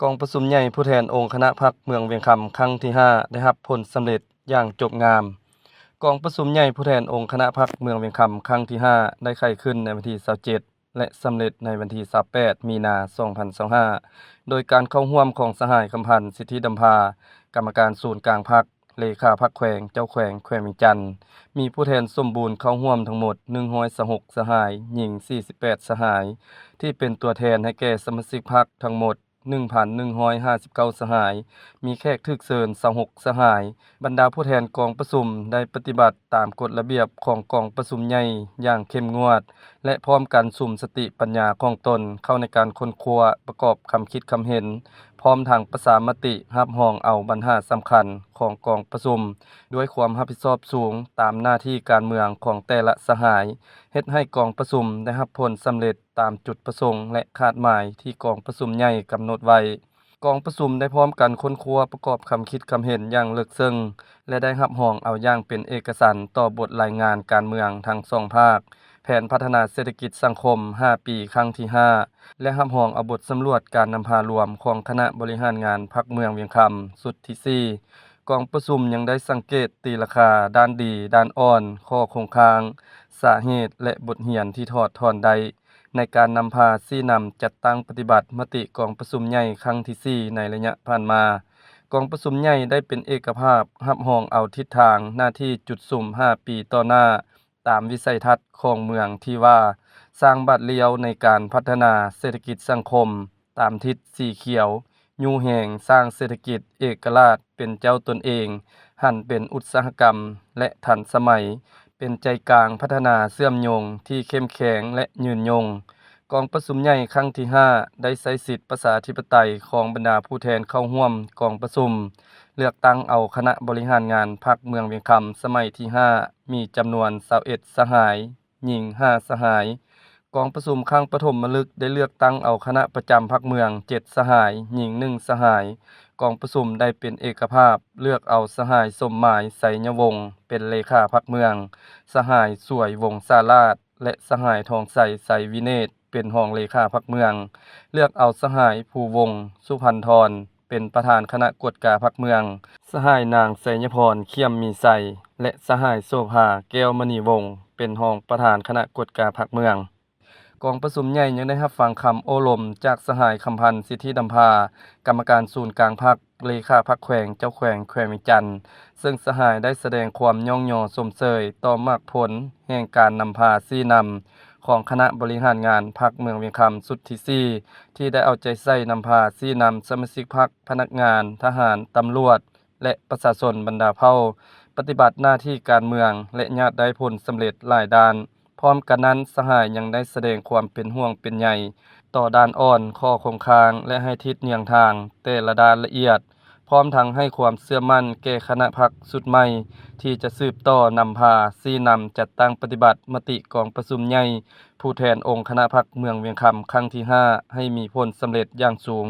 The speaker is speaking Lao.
ກອງປະຊຸມໃຫຍ່ຜູ້ແທນອົງຄະນະພັກເມືອງວຽງຄຳຄັ້ງທີຫ້າ ໄດ້ຮັບຜົນສຳເລັດຢ່າງຈົບງາມ. ກອງປະຊຸມໃຫຍ່ຜູ້ແທນອົງຄະນະພັກເມືອງວຽງຄຳຄັ້ງທີຫ້າ ໄດ້ໄຂຂຶ້ນໃນວັນທີຊາວເຈັດ ແລະ ສຳເລັດໃນວັນທີຊາວແປດ ມີນາ ສອງພັນຊາວຫ້າ ໂດຍການເຂົ້າຮ່ວມຂອງສະຫາຍ ຄຳພັນ ສິດທິດຳພາ ກຳມະການສູນກາງພັກ, ເລຂາພັກແຂວງ, ເຈົ້າແຂວງແຂວງວຽງຈັນ, ມີຜູ້ແທນສົມບູນເຂົ້າຮ່ວມທັງໝົດ ໜຶ່ງຮ້ອຍຊາວຫົກສະຫາຍ, ຍິງ ສີ່ສິບແປດສະຫາຍ, ທີ່ເປັນຕົວແທນໃຫ້ແກ່ສະມາຊິກພັກທັງໝົດ ໜຶ່ງພັນໜຶ່ງຮ້ອຍຫ້າສິບເກົ້າສະຫາຍ, ມີແຂກຖືກເຊີນ ຊາວຫົກສະຫາຍ. ບັນດາຜູ້ແທນກອງປະຊຸມໄດ້ປະຕິບັດຕາມກົດລະບຽບຂອງກອງປະຊຸມໃຫຍ່ຢ່າງເຂັ້ມງວດ ແລະ ພ້ອມກັນສຸມສະຕິປັນຍາຂອງຕົນເຂົ້າໃນການຄົ້ນຄວ້າປະກອບຄຳຄິດຄຳເຫັນ, ພ້ອມທັງປະຊາມະຕິຮັບຮອງເອົາບັນຫາສຳຄັນຂອງກອງປະຊຸມດ້ວຍຄວາມຮັບຜິດຊອບສູງຕາມໜ້າທີ່ການເມືອງຂອງແຕ່ລະສະຫາຍ, ເຮັດໃຫ້ກອງປະຊຸມໄດ້ຮັບຜົນສຳເລັດຕາມຈຸດປະສົງ ແລະ ຄາດໝາຍທີ່ກອງປະຊຸມໃຫຍ່ກຳນົດໄວ້. ກອງປະຊຸມໄດ້ພ້ອມກັນຄົ້ນຄວ້າປະກອບຄຳຄິດຄຳເຫັນຢ່າງເລິກເຊິ່ງ ແລະ ໄດ້ຮັບຮອງເອົາຢ່າງເປັນເອກະສັນຕໍ່ບົດລາຍງານການເມືອງທັງສອງພາກ, ແຜນພັດທະນາເສດຖະກິດສັງຄົມຫ້າປີຄັ້ງທີຫ້າ ແລະ ຮັບຮອງເອົາບົດສຳຫຼວດການນຳພາລວມຂອງຄະນະບໍລິຫານງານພັກເມືອງວຽງຄຳຊຸດທີສີ່. ກອງປະຊຸມຍັງໄດ້ສັງເກດຕີລາຄາດ້ານດີ, ດ້ານອ່ອນ, ຂໍ້ຄົງຄ້າງ, ສາເຫດ ແລະ ບົດຮຽນທີ່ຖອດຖອນໄດ້ ໃນການນຳພາຊີ້ນຳຈັດຕັ້ງປະຕິບັດມະຕິກອງປະຊຸມໃຫຍ່ຄັ້ງທີສີ່ໃນໄລຍະຜ່ານມາ. ກອງປະຊຸມໃຫຍ່ໄດ້ເປັນເອກະພາບຮັບຮອງເອົາທິດທາງໜ້າທີ່ຈຸດສຸມຫ້າປີຕໍ່ໜ້າ ຕາມວິໄສທັດຂອງເມືອງທີ່ວ່າ ສ້າງບາດລ້ຽວໃນການພັດທະນາເສດຖະກິດສັງຄົມຕາມທິດສີຂຽວ, ຍູ້ແຮງສ້າງເສດຖະກິດເອກະລາດເປັນເຈົ້າຕົນເອງ, ຫັນເປັນອຸດສາຫະກຳ ແລະ ທັນສະໄໝ, ເປັນໃຈກາງພັດທະນາເຊື່ອມໂຍງທີ່ເຂັ້ມແຂງ ແລະ ຍືນຍົງ. ກອງປະຊຸມໃຫຍ່ຄັ້ງທີຫ້າ ໄດ້ໃຊ້ສິດປະຊາທິປະໄຕຂອງບັນດາຜູ້ແທນເຂົ້າຮ່ວມກອງປະຊຸມ ເລືອກຕັ້ງເອົາຄະນະບໍລິຫານງານພັກເມືອງວຽງຄຳສະໄໝທີຫ້າ ມີຈຳນວນຊາວເອັດສະຫາຍ, ຍິງຫ້າສະຫາຍ. ກອງປະຊຸມຄັ້ງປະຖົມມະລຶກໄດ້ເລືອກຕັ້ງເອົາຄະນະປະຈຳພັກເມືອງເຈັດສະຫາຍ, ຍິງໜຶ່ງສະຫາຍ. ກອງປະຊຸມໄດ້ເປັນເອກະພາບເລືອກເອົາສະຫາຍ ສົມໝາຍ ໄຊຍະວົງ ເປັນເລຂາພັກເມືອງ, ສະຫາຍ ສວຍ ວົງສາລາດ ແລະ ສະຫາຍ ທອງໄຊ ໄຊວິເນດ ເປັນຮອງເລຂາພັກເມືອງ, ເລືອກເອົາສະຫາຍ ພູວົງ ສຸພັນທອນ ເປັນປະທານຄະນະກວດກາພັກເມືອງ, ສະຫາຍ ນາງ ໄຊຍະພອນ ຂ້ຽມມີໄຊ ແລະ ສະຫາຍ ໂສພາ ແກ້ວມະນີວົງ ເປັນຮອງປະທານຄະນະກວດກາພັກເມືອງ. ກອງປະຊຸມໃຫຍ່ຍັງໄດ້ຮັບຟັງຄຳໂອ້ລົມຈາກສະຫາຍ ຄຳພັນ ສິດທິດຳພາ ກຳມະການສູນກາງພັກ, ເລຂາພັກແຂວງ, ເຈົ້າແຂວງແຂວງວຽງຈັນ, ເຊິ່ງສະຫາຍໄດ້ສະແດງຄວາມຍ້ອງຍໍຊົມເຊີຍຕໍ່ໝາກຜົນແຫ່ງການນຳພາຊີ້ນຳຂອງຄະນະບໍລິຫານງານພັກເມືອງວຽງຄຳຊຸດທີສີ່ ທີ່ໄດ້ເອົາໃຈໃສ່ນຳພາຊີ້ນຳສະມາຊິກພັກ, ພະນັກງານ, ທະຫານ, ຕຳຫຼວດ ແລະ ປະຊາຊົນບັນດາເຜົ່າ ປະຕິບັດໜ້າທີ່ການເມືອງ ແລະ ຍາດໄດ້ຜົນສຳເລັດຫຼາຍດ້ານ. ພ້ອມກັນນັ້ນ, ສະຫາຍຍັງໄດ້ສະແດງຄວາມເປັນຫ່ວງເປັນໃຍຕໍ່ດ້ານອ່ອນ, ຂໍ້ຄົງຄ້າງ ແລະ ໃຫ້ທິດເຍືອງທາງແຕ່ລະດ້ານລະອຽດ, ພ້ອມທັງໃຫ້ຄວາມເຊື່ອໝັ້ນແກ່ຄະນະພັກຊຸດໃໝ່ ທີ່ຈະສືບຕໍ່ນຳພາຊີ້ນຳຈັດຕັ້ງປະຕິບັດມະຕິກອງປະຊຸມໃຫຍ່ຜູ້ແທນອົງຄະນະພັກເມືອງວຽງຄຳຄັ້ງທີຫ້າ ໃຫ້ມີຜົນສຳເລັດຢ່າງສູງ.